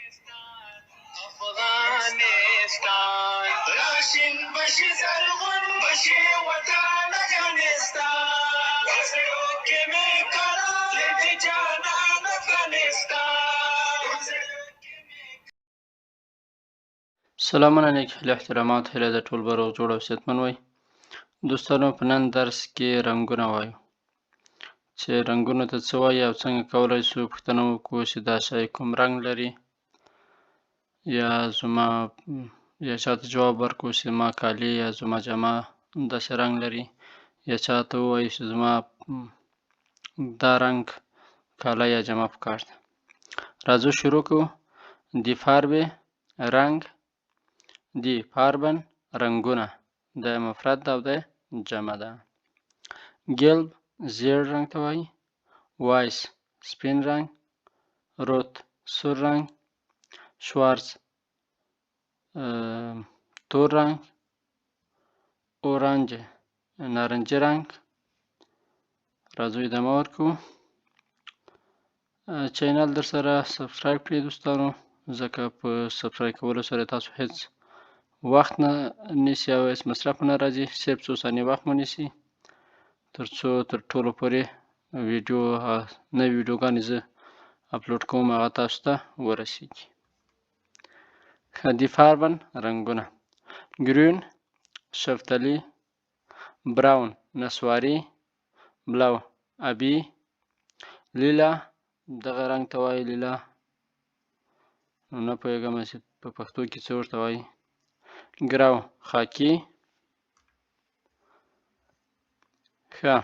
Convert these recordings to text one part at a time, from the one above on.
افغانستان راشین بشي زرغون بشي وطن افغانستان زړه کې مې قرار دې جانان افغانستان. سلامونه نیک هیله احترامات، هیله ده ټول به روغ جوړ او صحتمند وئ. دوستانو، په نن درس کې رنګونه وایو، چې رنګونو ته څه وایي او څنګه کولی شو پوښتنه وکړو چې دا شی کوم رنګ لري، یا زما یا چاته جواب ورکړو چې زما کالي یا زما جامه داسې رنګ لري، یا چاته ووایو چې زما دا رنګ کالی یا جامه پکار ده. راځو شروع کوو. Die Farbe رنګ، die Farben رنګونه، دا مفرد ده او دا جمع ده. Gelb زیړ رنګ ته وایي، weiß سپین رنګ، rot سور رنګ، schwarz تور رنګ، orange نارنجي رنګ. راځو ادامه ورکوو. چینل در سره subscribe کړئ دوستانو، ځکه په subscribe کولو سره تاسو هیڅ وخت نه نیسي او هیڅ مصرف نه راځي، صرف څو ثانیې وخت مو نیسي تر څو تر ټولو پورې ویډیو نوې ویډیوګانې زه اپلوډ کوم هغه تاسو ته ورسیږي. ښه، die Farben رنګونه: grün شفتلي، braun نسواري، blau ابي، lila دغه رنګ ته وایي lila، نو نه پوهېږم چې په پښتو کې څه ورته وایي، grau خاکي. ښه،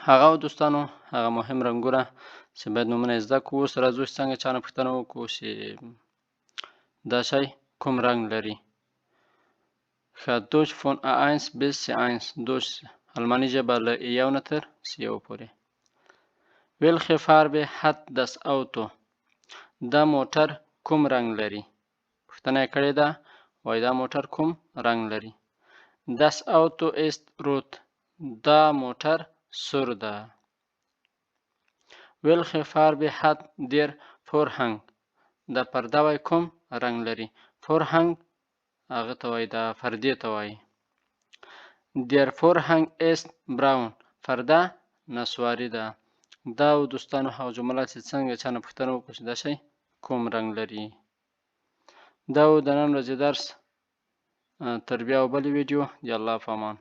هغه دوستانو هغه مهم رنګونه چې باید نومونه یې زده کړو. اوس راځو چې څنګه چا نه پوښتنه وکړو چې دا شی کوم رنګ لري. ښه، Deutsch von A1 bis C1، Deutsch الماني ژبه له A یو نه تر C یو پورې. Welche Farbe hat das Auto؟ دا موټر کوم رنګ لري؟ پوښتنه یې کړې ده، وایي دا موټر کوم رنګ لري. Das Auto ist rot، دا موټر سور ده. Welche Farbe hat der Vorhang؟ دا پرده وایي کوم رنګ لري. Vorhang هغه ته وایي، دا پردې ته وایي. Der Vorhang ist braun، پرده نسواري ده. دا و دوستانو هغه جمله چې څنګه چا نه پوښتنه وکړو چې دا شی کوم رنګ لري. دا و د نن ورځې درس. تر بیا او بلې ویډیو، د الله په امان.